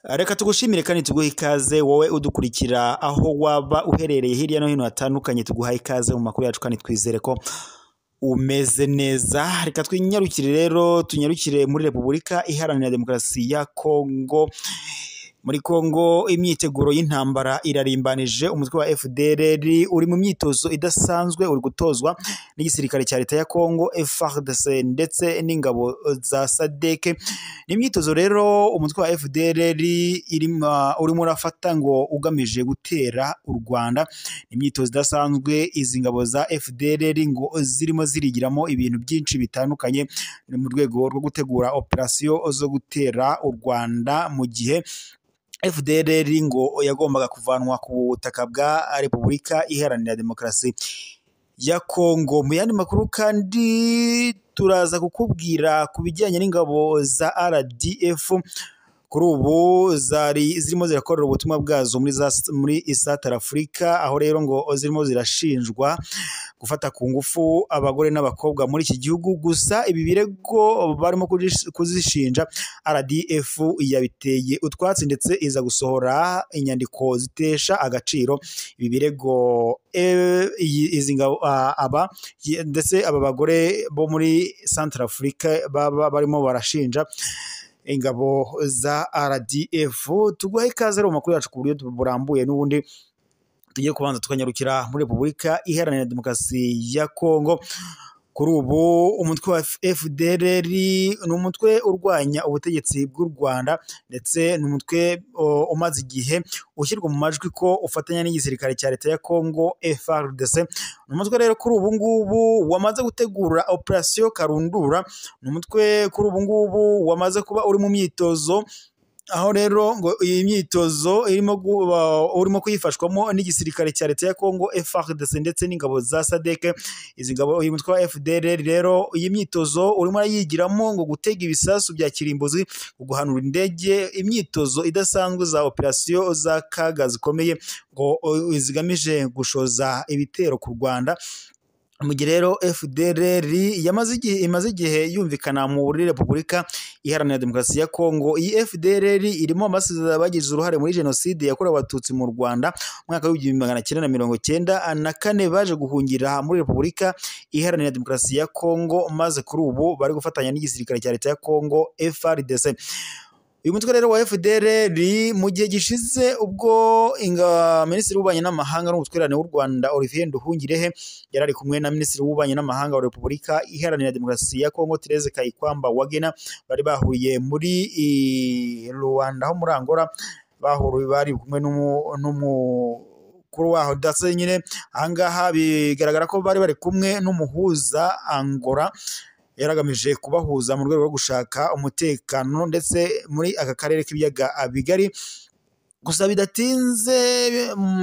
Reka tugushimire kandi tuguhe ikaze wowe udukurikira aho waba uherereye hirya no hino hatandukanye, tuguha ikaze mu makuru yacu kandi twizere ko umeze neza. Reka twinyarukire rero, tunyarukire muri Repubulika Iharanira Demokarasi ya Kongo. Muri Kongo imyiteguro y'intambara irarimbanije. Umutwe wa FDLR uri mu myitozo idasanzwe, uri gutozwa n'igisirikare cya leta ya Kongo FARDC ndetse n'ingabo za SADC. Ni imyitozo rero umutwe wa FDLR urimo urafata ngo ugamije gutera u Rwanda. Ni imyitozo idasanzwe izi ngabo za FDLR ngo zirimo zirigiramo ibintu byinshi bitandukanye mu rwego rwo gutegura operasiyo zo gutera u Rwanda, mu gihe FDLR ngo yagombaga kuvanwa ku butaka bwa Repubulika Iharanira Demokarasi ya Kongo. Mu yandi makuru kandi turaza kukubwira ku bijyanye n'ingabo za RDF kuri ubu zari zirimo zirakorera ubutumwa bwazo muri South Africa, aho rero ngo zirimo zirashinjwa gufata ku ngufu abagore n'abakobwa muri iki gihugu. Gusa ibi birego barimo kuzishinja RDF yabiteye utwatsi ndetse iza gusohora inyandiko zitesha agaciro ibi birego. Izi ngabo aba ndetse aba bagore bo muri Central Africa baba barimo barashinja ingabo za RDF. Tuguhe ikaze rero mu makuru yacu ku buryo burambuye. N'ubundi tugiye kubanza tukanyarukira muri Repubulika Iharanira Demokarasi ya Kongo. Kuri ubu umutwe wa FDLR ni umutwe urwanya ubutegetsi bw'u Rwanda, ndetse ni umutwe umaze igihe ushyirwa mu majwi ko ufatanya n'igisirikare cya leta ya Kongo FARDC. Ni umutwe rero kuri ubu ngubu wamaze gutegura operasiyo Karundura. Ni umutwe kuri ubu ngubu wamaze kuba uri mu myitozo, aho rero ngo iyi myitozo urimo kuyifashwamo n'igisirikare cya leta ya Kongo FARDC ndetse n'ingabo za SADC. Izi ngabo, uyu mutwe wa FDLR rero iyi myitozo urimo arayigiramo ngo gutega ibisasu bya kirimbuzi, guhanura indege, imyitozo idasanzwe za operasiyo za kaga zikomeye ngo zigamije gushoza ibitero ku Rwanda. Mu gihe rero FDLR imaze igihe yumvikana muri Repubulika Iharanira Demokarasi ya Kongo, iyi FDLR irimo abasize bagize uruhare muri Jenoside yakorewe Abatutsi mu Rwanda mu mwaka w'1994, baje guhungira muri Repubulika Iharanira Demokarasi ya Kongo, maze kuri ubu bari gufatanya n'igisirikare cya leta ya Kongo FARDC. Uyu mutwe rero wa FDLR mu gihe gishize ubwo Minisitiri w'Ububanyi n'Amahanga n'Ubutwererane w'u Rwanda Olivier Nduhungirehe yari ari kumwe na Minisitiri w'Ububanyi n'Amahanga wa Repubulika Iharanira Demokarasi ya Kongo Therese Kayikwamba Wagner, bari bahuriye muri Rwanda ho muri Angola, bahuriye bari kumwe n'umukuru waho ndetse nyine ahangaha bigaragara ko bari bari kumwe n'umuhuza Angola yaragamije kubahuza mu rwego rwo gushaka umutekano ndetse muri aka karere k'ibiyaga bigari. Gusa bidatinze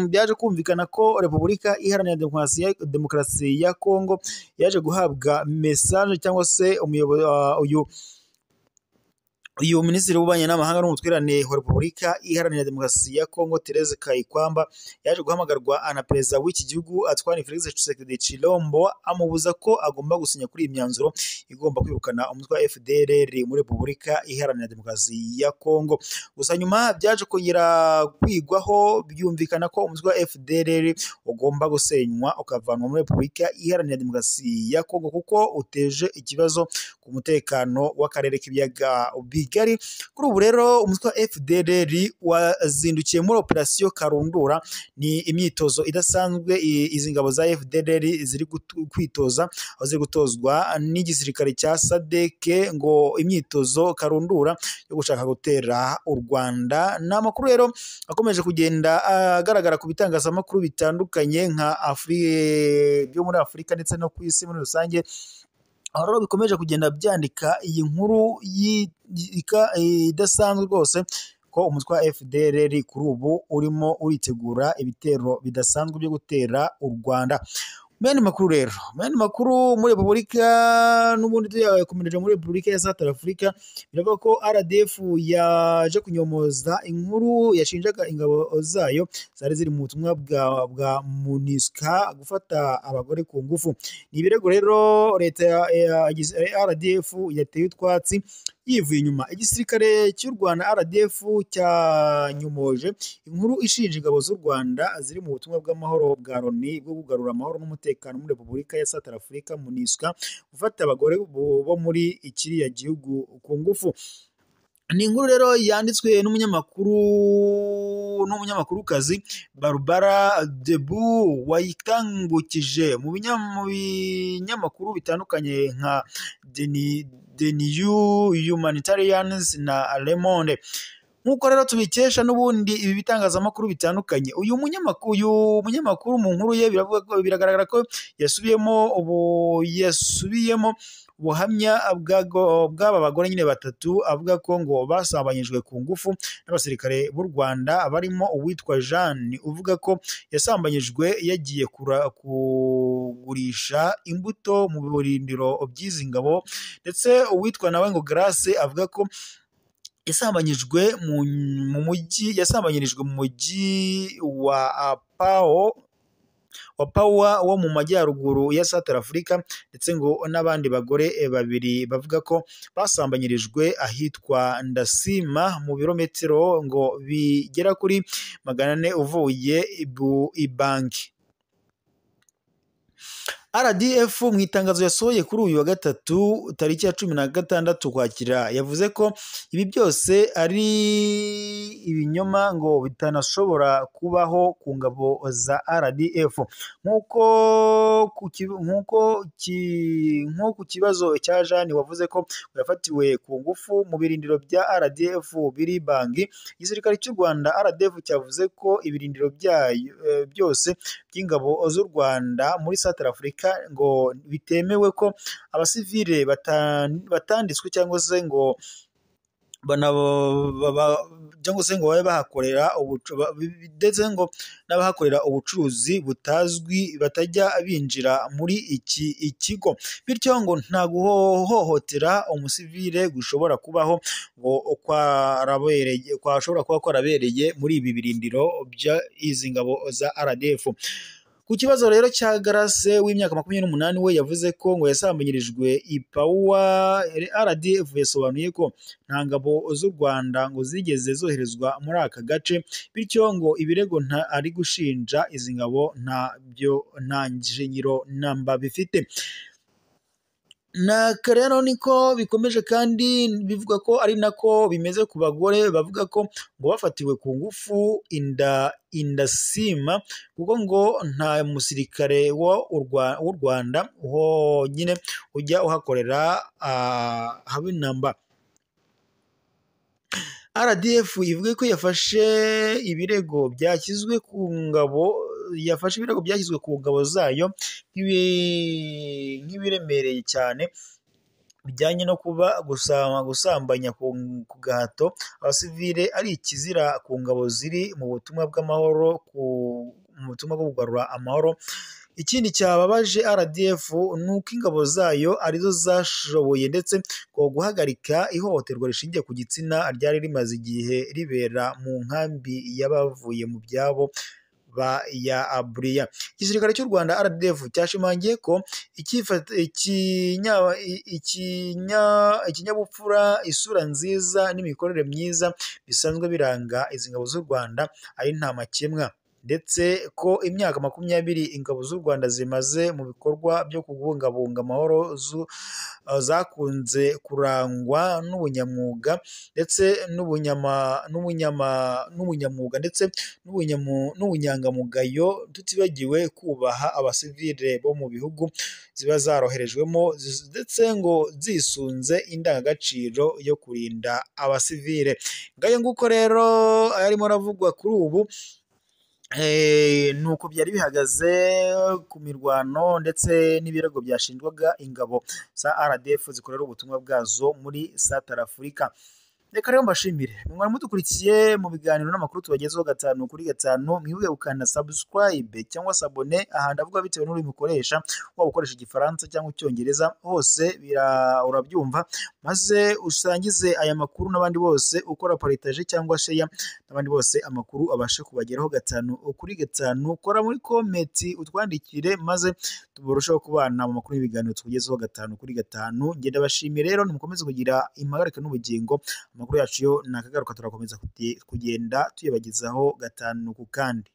byaje kumvikana ko Repubulika Iharanira Demokarasi ya Kongo yaje guhabwa message cyangwa se uyu Minisitiri w'Ububanyi n'Amahanga n'Ubutwererane wa Repubulika Iharanira Demokarasi ya Kongo Therese Kayikwamba yaje guhamagarwa na perezida w'iki gihugu Antoine Felix Tshisekedi Tshilombo, amubuza ko agomba gusinya kuri iyi myanzuro igomba kwirukana umutwe wa FDLR muri Repubulika Iharanira Demokarasi ya Kongo. Gusa nyuma byaje kongera kwigwaho, byumvikana ko umutwe wa FDLR ugomba gusenywa ukavanwa muri Repubulika Iharanira Demokarasi ya Kongo kuko uteje ikibazo ku mutekano w'akarere k'ibiyaga bigari. Kuri ubu rero umutwe wa FDLR wazindukiye muri operasiyo Karundura. Ni imyitozo idasanzwe izi ngabo za FDLR ziri kwitoza, aho ziri gutozwa n'igisirikare cya SADC ngo imyitozo Karundura yo gushaka gutera u Rwanda. Ni amakuru rero akomeje kugenda agaragara ku bitangazamakuru bitandukanye nka byo muri Afurika ndetse no ku isi muri rusange, aho rero bikomeje kugenda byandika iyi nkuru idasanzwe rwose ko umutwe wa FDLR kuri ubu urimo uritegura ibitero bidasanzwe byo gutera u Rwanda. Mu yandi makuru rero, mu yandi makuru muri Repubulika n'ubundi tuyakomereje muri Repubulika ya South Africa, biravuga ko RDF yaje kunyomoza inkuru yashinjaga ingabo zayo zari ziri mu butumwa bwa MONUSCO gufata abagore ku ngufu. Ni ibirego rero leta ya RDF yateye utwatsi. yivuye inyuma. Igisirikare cy'u Rwanda RDF cyanyumoje inkuru ishinja ingabo z'u Rwanda ziri mu butumwa bw'amahoro bwa Loni bwo kugarura amahoro n'umutekano muri Repubulika ya Centrafrique MONUSCO gufata abagore bo muri kiriya gihugu ku ngufu. Ni inkuru rero yanditswe n'umunyamakurukazi Barbara Debu wayitangukije mu binyamakuru bitandukanye nka The New Humanitarians na Le Monde. Nk'uko rero tubikesha n'ubundi ibi bitangazamakuru bitandukanye, uyu munyamakuru mu nkuru ye biragaragara ko yasubiyemo ubuhamya bw'aba bagore nyine batatu, avuga ko ngo basambanyijwe ku ngufu n'abasirikare b'u Rwanda barimo uwitwa Jeanne uvuga ko yasambanyijwe yagiye kugurisha imbuto mu birindiro by'izi ngabo, ndetse uwitwa nawe ngo Grace avuga ko yasambanyijwe mu mujyi wa Pawa wo mu majyaruguru ya Centrafrique, ndetse ngo n'abandi bagore babiri bavuga ko basambanyirijwe ahitwa Ndasima mu birometero ngo bigera kuri 400 uvuye i Bangi. RDF mu itangazo yasohoye kuri uyu wa gatatu tariki ya 16 Ukwakira yavuze ko ibi byose ari ibinyoma ngo bitanashobora kubaho ku ngabo za RDF. Nk'uko ku kibazo cya Jeanne wavuze ko yafatiwe ku ngufu mu birindiro bya RDF biri Bangi, igisirikare cy'u Rwanda RDF cyavuze ko ibirindiro byayo byose by'ingabo z'u Rwanda muri Centrafrique ngo bitemewe ko abasivile batanditswe cyangwa se ngo babe bahakorera ndetse ngo n'abahakorera ubucuruzi butazwi batajya binjira muri iki kigo, bityo ngo nta guhohotera umusivile gushobora kubaho ngo kwashobora kuba kwarabereye muri ibi birindiro by'izi ngabo za RDF. Ku kibazo rero cya Grace w'imyaka 28 we yavuze ko ngo yasambanyirijwe i Pawa, RDF yasobanuye ko nta ngabo z'u Rwanda ngo zigeze zoherezwa muri aka gace, bityo ngo ibirego nta ari gushinja izi ngabo ntabyo nta shingiro namba bifite. Naka rero niko bikomeje, kandi bivuga ko ari nako bimeze ku bagore bavuga ko ngo bafatiwe ku ngufu indasima, kuko ngo nta musirikare w'u Rwanda nyine ujya uhakorera habe namba. RDF ivuga ko yafashe ibirego byashyizwe ku ngabo zayo nk'ibiremereye cyane bijyanye no kuba gusambanya ku gahato abasivile ari ikizira ku ngabo ziri mu butumwa bw'amahoro mu butumwa bwo kugarura amahoro. Ikindi cyababaje RDF ni uko ingabo zayo arizo zashoboye ndetse ngo guhagarika ihohoterwa rishingiye ku gitsina ryari rimaze igihe ribera mu nkambi y'abavuye mu byabo ya Abriya. Igisirikare cy'u Rwanda RDF cyashimangiye ko ikinyabupfura, isura nziza n'imikorere myiza bisanzwe biranga izi ngabo z'u Rwanda ari nta makemwa, ndetse ko imyaka 20 ingabo z'u Rwanda zimaze mu bikorwa byo kubungabunga amahoro zakunze kurangwa n'ubunyamwuga ndetse n'ubunyamwuga ndetse n'ubunyangamugayo, tutibagiwe kubaha abasivile bo mu bihugu ziba zaroherejwemo, ndetse ngo zisunze indangagaciro yo kurinda abasivile. Ngayo nguko rero arimo aravugwa kuri ubu nuko byari bihagaze ku mirwano ndetse n'ibirego byashinjwaga ingabo za RDF zikorera ubutumwa bwazo muri Centrafrique. Reka rero mbashimire mwari mudukurikiye mu biganiro n'amakuru tubagezeho 5 kuri 5. Mwibuke gukanda subscribe cyangwa s'abonner, aha ndavuga bitewe n'ururimi ukoresha, waba ukoresha Igifaransa cyangwa Icyongereza hose urabyumva, maze usangize aya makuru n'abandi bose, ukora partage cyangwa share n'abandi bose, amakuru abashe kubageraho 5 kuri 5. Kora muri comment utwandikire, maze turusheho kubana mu makuru y'ibiganiro tukugezeho 5 kuri 5. Ngenda bashimiye rero, nimukomeze kugira impagarike n'ubugingo. Amakuru yacu yo nakagaruka, turakomeza kugenda tuyabagezaho 5 ku kandi.